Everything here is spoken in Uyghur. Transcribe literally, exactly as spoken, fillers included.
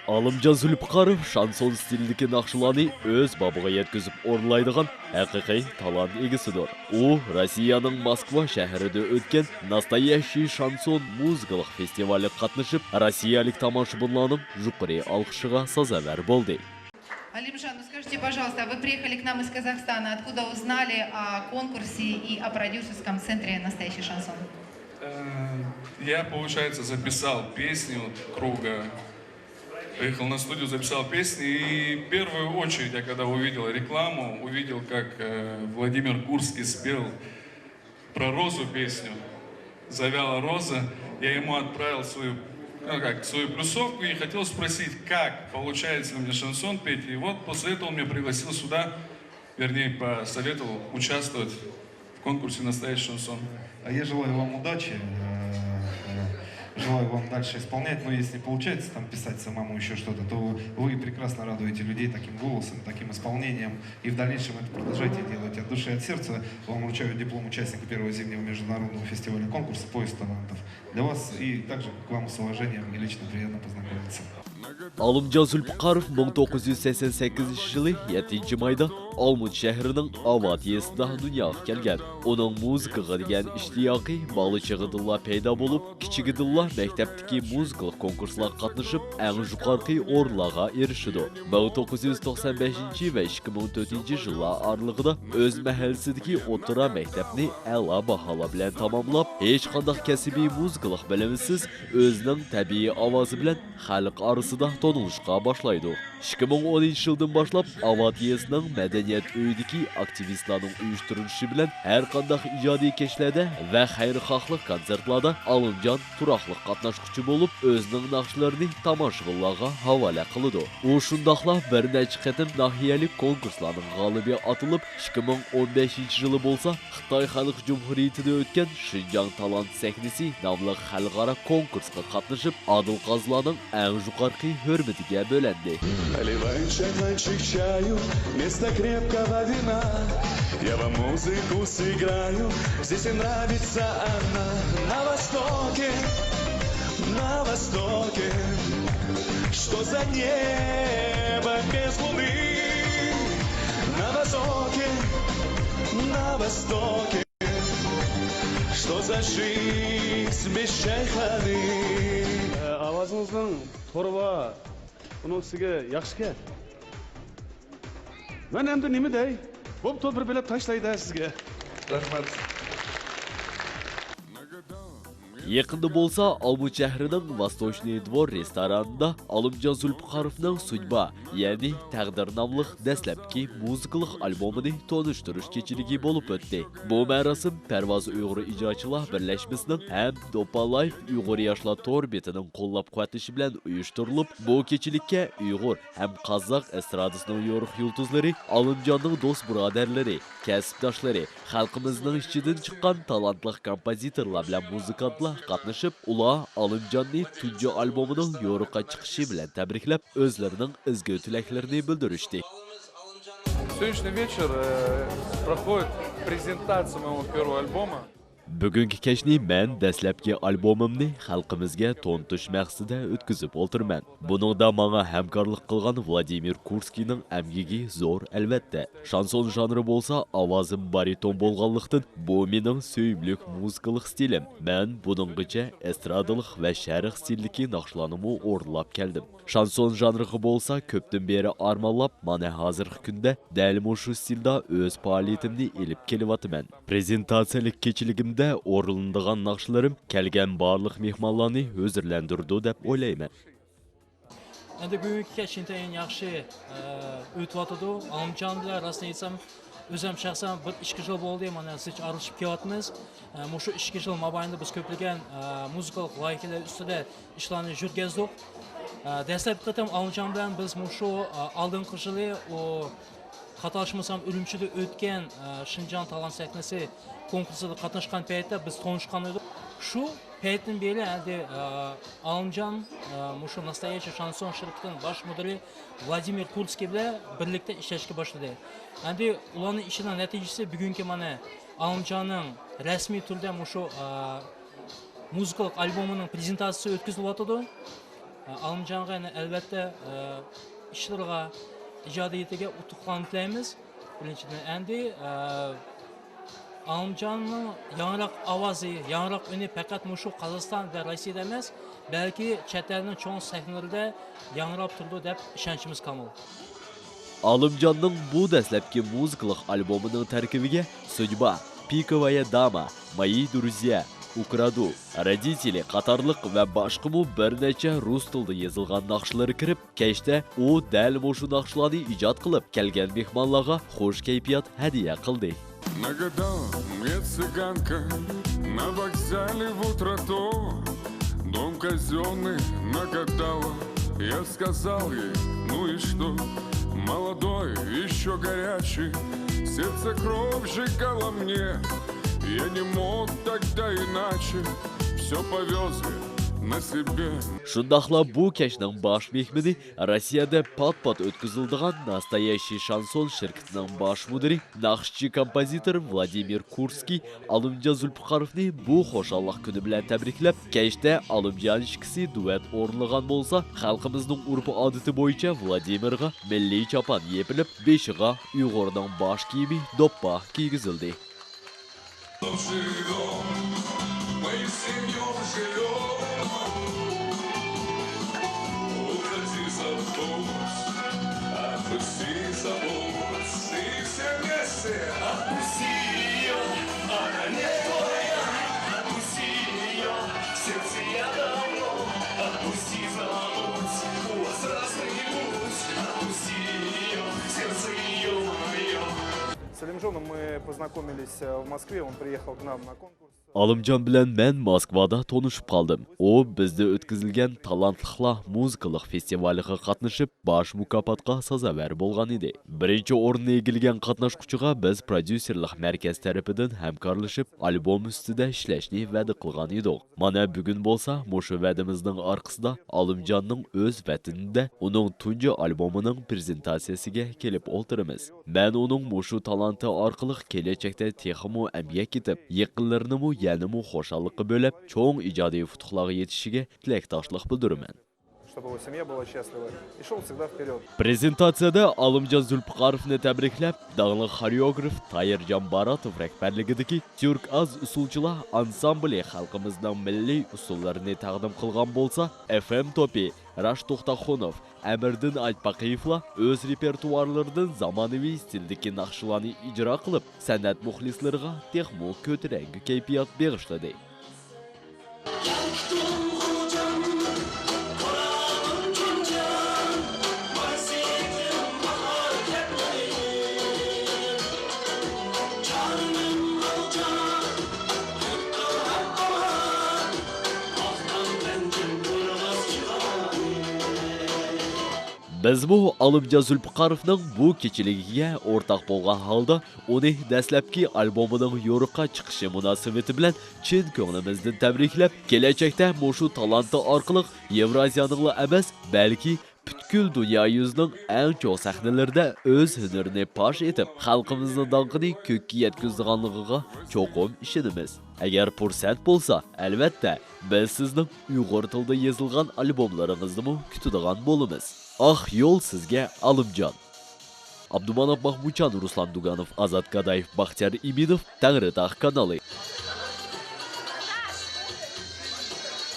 ئالىمجان زۇلپىقاروف شانسون ستىلىدىكى ناخشىلارنى ئۆز بابىغا يەتكۈزۈپ ئورۇنلايدىغان ھەقىقىي تالانت ئىگىسىدۇر. ئۇ روسىيەنىڭ موسكۋا شەھىرىدە ئۆتكەن ناستايەششىي شانسون مۇزىكىلىق فېستىۋالىغا قاتنىشىپ، روسىيەلىك تاماشىبىنلارنىڭ يۇقىرى ئالقىشىغا سازاۋەر بولدى. Алимжан, ну скажите, пожалуйста, вы приехали к нам из Казахстана. Откуда узнали о конкурсе и о продюсерском центре «Настоящий шансон»? Э, я, получается, записал песню круга. Приехал на студию, записал песни. И в первую очередь, я когда увидел рекламу, увидел, как э, Владимир Курский спел про розу песню. «Завяла роза». Я ему отправил свою, ну как, свою плюсовку и хотел спросить, как получается ли мне шансон петь. И вот после этого он меня пригласил сюда, вернее, посоветовал участвовать в конкурсе «Настоящий шансон». А я желаю вам удачи, э, э, желаю вам дальше исполнять, но если получается там писать самому еще что-то, то вы прекрасно радуете людей таким голосом, таким исполнением, и в дальнейшем это продолжайте делать от души, от сердца. Вам вручаю диплом участника первого зимнего международного фестиваля конкурса «Поиск талантов». Для вас и также к вам с уважением и лично приятно познакомиться. ئالىمجان زۇلپىقاروف مىڭ توققۇز يۈز سەكسەن سەككىزىنچى يىلى يەتتىنچى مايدا ئالمۇت شەھىرىنىڭ ئاۋات يېزىسىدا دۇنياغا كەلگەن. ئۇنىڭ مۇزىكىغا دېگەن ئىشتىياقى بالا چېغىدىنلا پەيدا بولۇپ، كىچىكىدىنلا مەكتەپتىكى مۇزىكىلىق كونكۇرسلارغا قاتنىشىپ، ئەڭ يۇقىرىقى ئورۇنلارغا ئېرىشىدۇ. مىڭ توققۇز يۈز توقسان بەشىنچى ۋە ئىككى مىڭ تۆتىنچى يىللار ئارىلىقىدا ئۆز مەھەللىسىدىكى ئوتتۇرا مەكتەپنى ئەلا باھالار بىلەن تاماملاپ، ھېچقانداق كەسپىي مۇزىكىلىق بىلىمىسىز، ئۆزىنىڭ تەبىئىي ئاۋازى بىلەن خەلق ئارىسىدا تونۇلۇشقا باشلايدۇ. ئىككى مىڭ ئونىنچى يىلدىن باشلاپ ئاۋات يېزىسىنىڭ مەدەنىيەت ئۆيىدىكى ئاكتىۋىستلارنىڭ ئۇيۇشتۇرۇلۇشى بىلەن ھەر قانداق ئىجادىي كەچلەردە ۋە خەيرخاھلىق كونسېرتلاردا ئالىمجان تۇراقلىق قاتناشقۇچى بولۇپ، ئۆزىنىڭ ناخشىلىرىنى تاماشىبىنلارغا ھاۋالە قىلىدۇ. ئۇ شۇنداقلا بىر نەچچە قېتىم ناھىيەلىك كونكۇرسلارنىڭ غالىبى ئاتىلىپ، ئىككى مىڭ ئون بەشىنچى يىلى بولسا خىتاي خەلق جۇمھۇرىيىتىدە ئۆتكەن شىنجاڭ تالانت سەھنىسى ناملىق خەلقئارا كونكۇرسقا قاتنىشىپ، ئادىل قازىلارنىڭ ئەڭ يۇقىرىقى ھۆرمىتىگە بۆلەندى. Наливаю чайничек чаю вместо крепкого вина. Я вам музыку сыграю, здесь и нравится она. На востоке, на востоке, что за небо без луны? На востоке, на востоке, что за жизнь без чайханы? ئاۋازىڭىزنىڭ تورى بار، ئۇنىڭ ئۈستىگە ياخشىكەن. مەن ئەمدى نېمە دەي؟ بوپتۇ، بىر بېلەت تاشلايدۇ سىزگە. رەھمەت. يېقىندا بولسا ئالمۇت شەھىرىنىڭ ۋاستوچنىي دۋور رېستورانىدا ئالىمجان زۇلپىقاروفنىڭ سۇدبا، يەنى تەقدىر ناملىق دەسلەپكى مۇزىكىلىق ئالبومىنى تونۇشتۇرۇش كېچىلىكى بولۇپ ئۆتتى. بۇ مەراسىم پەرۋاز ئۇيغۇر ئىجراچىلار بىرلەشمىسىنىڭ ھەم دوپپا لايف ئۇيغۇر ياشلار تور بېتىنىڭ قوللاپ-قۇۋۋەتلىشى بىلەن ئۇيۇشتۇرۇلۇپ، بۇ كېچىلىككە ئۇيغۇر ھەم قازاق ئېسترادىسىنىڭ يورۇق يۇلتۇزلىرى، ئالىمجاننىڭ دوست-بۇرادەرلىرى، كەسىپداشلىرى، خەلقىمىزنىڭ ئىچىدىن چىققان تالانتلىق كومپوزىتورلار بىلەن مۇزىكانتلار قاتنىشىپ، ئۇلار ئالىمجاننى تۇنجى ئالبومىنىڭ يورۇققا چىقىشى بىلەن تەبرىكلەپ، ئۆزلىرىنىڭ ئىزگۈ تىلەكلىرىنى بىلدۈرۈشتى. Сегодняшний вечер э, проходит презентация моего первого альбома. بۈگۈنكى كەچنى مەن دەسلەپكى ئالبومۇمنى خەلقىمىزگە تونۇتۇش مەقسىتىدە ئۆتكۈزۈپ ئولتۇرىمەن. بۇنىڭدا ماڭا ھەمكارلىق قىلغان ۋلادىمىر كۇرسكىينىڭ ئەمگىكى زور، ئەلۋەتتە. شانسون ژانرى بولسا ئاۋازىم بارىتون بولغانلىقتىن، بۇ مېنىڭ سۆيۈملۈك مۇزىكىلىق ستىلىم. مەن بۇنىڭغىچە ئېسترادىلىق ۋە شەرق ستىلىدىكى ناخشىلارنىمۇ ئورۇنلاپ كەلدىم. شانسون ژانرىغا بولسا كۆپتىن بېرى ئارمانلاپ، مانا ھازىرقى كۈندە دەل مۇشۇ ستىلدا ئۆز پائالىيىتىمنى ئېلىپ كېلىۋاتىمەن. پرېزېنتاتسىيەلىك كېچىلىكىمدە ئورۇنلىنىدىغان ناخشىلىرىم كەلگەن بارلىق مېھمانلارنى ھۆزۈرلەندۈرىدۇ دەپ ئويلايمەن. ئەمدى بۈگۈنكى كەچ ئىنتايىن ياخشى، ئە، ئۆتۈۋاتىدۇ. ئالىمجان بىلەن راستىنى ئېيتسام، ئۆزۈم شەخسەن بىر ئىككى يىل بولدى، مانا سىز ئارىلىشىپ كېلىۋاتىمىز. ئە، مۇشۇ ئىككى يىل مابەينىدە بىز كۆپلىگەن، ئە، مۇزىكىلىق لايىھەلەر ئۈستىدە ئىشلارنى يۈرگۈزدۇق. ئە، دەسلەپكى قېتىم ئالىمجان بىلەن بىز مۇشۇ، ئە، ئالدىنقى يىلى ئۇ خاتالاشمىسام، ئۈرۈمچىدە ئۆتكەن، ئە، شىنجاڭ تالانت سەھنىسى كونكۇرسىدا قاتناشقان پەيتتە بىز تونۇشقان ئىدۇق. شۇ پەيتتىن بېرى ئەمدى، ئە، ئالىمجان، ئە، مۇشۇ ناستايەشچى شانسون شىركىتىنىڭ باش مۇدىرى ۋلادىمىر كۇرسكىي بىلەن بىرلىكتە ئىشلەشكە باشلىدى. ئەمدى ئۇلارنىڭ ئىشىنىڭ نەتىجىسى بۈگۈنكى مانا ئالىمجاننىڭ رەسمىي تۈردە مۇشۇ، ئە، مۇزىكىلىق ئالبومىنىڭ پرېزېنتاتسىيىسى ئۆتكۈزۈلۈۋاتىدۇ. ئالىمجانغا يەنە ئەلۋەتتە، ئە، ئىشلىرىغا، ئىجادىيىتىگە ئۇتۇقلارنى تىلەيمىز. بىرىنچىدىن، ئەمدى، ئە، ئالىمجاننىڭ ياڭراق ئاۋازى، ياڭراق ئۈنى پەقەت مۇشۇ قازاقىستان ۋە روسىيەدە ئەمەس، بەلكى چەت ئەلنىڭ چوڭ سەھنىلىرىدە ياڭراپ تۇرىدۇ دەپ ئىشەنچىمىز كامىل. ئالىمجاننىڭ بۇ دەسلەپكى مۇزىكىلىق ئالبومىنىڭ تەركىبىگە سۇدьبا، پىكاۋايا داما، مايى دۇرۇزيا، ئۇكرادۇ، رودىتېلى قاتارلىق ۋە باشقىمۇ بىر نەچچە رۇس تىلىدا يېزىلغان ناخشىلىرى كىرىپ، كەچتە ئۇ دەل مۇشۇ ناخشىلارنى ئىجاد قىلىپ، كەلگەن مېھمانلارغا خۇش كەيپىيات ھەدىيە قىلدى. Нагадала мне цыганка на вокзале в утро то, дом казённый нагадала. Я сказал ей: «Ну и что? Молодой, ещё горячий». Сердце кровь сжигало мне, я не мог тогда иначе. Всё повёз я на себе. شۇنداقلا بۇ كەچنىڭ باش مېھمىنى، روسىيەدە پات-پات ئۆتكۈزۈلىدىغان ناستاياشىي شانسون شىركىتىنىڭ باش مۇدىرى، ناخشىچى، كومپوزىتور ۋلادىمىر كۇرسكىي ئالىمجان زۇلپىقاروفنى بۇ خۇشاللىق كۈنى بىلەن تەبرىكلەپ، كەچتە ئالىمجان ئىككىسى دۇئېت ئورۇنلىغان بولسا، خەلقىمىزنىڭ ئۇرپى-ئادىتى بويىچە ۋلادىمىرغا مىللىي چاپان يېپىلىپ، بېشىغا ئۇيغۇرنىڭ باش كىيىمى دوپپا كىيگۈزۈلدى. Живём, мы с семьёй живём. Уходи, забудь, отпусти, забудь. И все вместе: отпусти её, она не твоя. Отпусти её, сердце я давно. Отпусти, забудь, у вас разный путь. Отпусти её, сердце её моё. С Алимжоном мы познакомились, э, в Москве, он приехал к нам на конкурс. ئالىمجان بىلەن مەن موسكۋادا تونۇشۇپ قالدىم. ئۇ بىزدە ئۆتكۈزۈلگەن تالانتلىقلار مۇزىكىلىق فېستىۋالىغا قاتنىشىپ، باش مۇكاپاتقا سازاۋەر بولغان ئىدى. بىرىنچى ئورۇننى ئىگىلىگەن قاتناشقۇچىغا بىز پروديۇسېرلىق مەركەز تەرىپىدىن ھەمكارلىشىپ، ئالبوم ئۈستىدە ئىشلەشنى ۋەدە قىلغان ئىدۇق. مانا، بۈگۈن بولسا مۇشۇ ۋەدىمىزنىڭ ئارقىسىدا ئالىمجاننىڭ ئۆز ۋەتىنىدە ئۇنىڭ تۇنجى ئالبومىنىڭ پرېزېنتاتسىيەسىگە كېلىپ ئولتۇرىمىز. مەن ئۇنىڭ مۇشۇ تالانتى ئارقىلىق كېلەچەكتە تېخىمۇ ئەمگەك ئېتىپ، يېقىنلىرىنىمۇ يەنىمۇ خۇشاللىققا بۆلەپ، چوڭ ئىجادىي ئۇتۇقلارغا يېتىشىگە تىلەكداشلىق بىلدۈرىمەن. Чтобы его семья была счастлива. И шёл всегда вперёд. پرېزېنتاتسىيەدە ئالىمجان زۇلپىقاروفنى تەبرىكلەپ، داڭلىق خورېئوگراف تاھىرجان باراتوف رەھبەرلىكىدىكى تۈرك ئاز ئۇسسۇلچىلار ئانسامبلى خەلقىمىزنىڭ مىللىي ئۇسسۇللىرىنى تەقدىم قىلغان بولسا، ئېف ئېم توپى، راشىد توختاخۇنوف، ئەمىردىن ئايتباقىيېۋلار ئۆز رېپېرتۇئارلىرىدىن زامانىۋى ئىستىلدىكى ناخشىلارنى ئىجرا قىلىپ، سەنئەت مۇخلىسلىرىغا تېخىمۇ كۆتۈرەڭگۈ كەيپىيات بېغىشلىدى. بىزمۇ ئالىمجان زۇلپىقاروفنىڭ بۇ كېچىلىكىگە ئورتاق بولغان ھالدا ئۇنى دەسلەپكى ئالبومىنىڭ يورۇققا چىقىشى مۇناسىۋىتى بىلەن چىن كۆڭلىمىزدىن تەبرىكلەپ، كېلەچەكتە مۇشۇ تالانتى ئارقىلىق يېۋرازىيەنىڭلا ئەمەس، بەلكى پۈتكۈل دۇنيا يۈزىنىڭ ئەڭ چوڭ سەھنىلىرىدە ئۆز ھۈنىرىنى پاش ئېتىپ، خەلقىمىزنىڭ داڭقىنى كۆككە يەتكۈزىدىغانلىقىغا چوقۇم ئىشىنىمىز. ئەگەر پۇرسەت بولسا، ئەلۋەتتە، بىز سىزنىڭ ئۇيغۇر تىلىدا يېزىلغان ئالبوملىرىڭىزنىمۇ كۈتىدىغان بولىمىز. ئاق يول سىزگە، ئالىمجان! ئابدۇماناپ ماخمۇتجان، رۇسلان دۇگانوف، ئازات گادايېف، باختىيار ئىمىنوف، تەڭرىتاغ كانالى.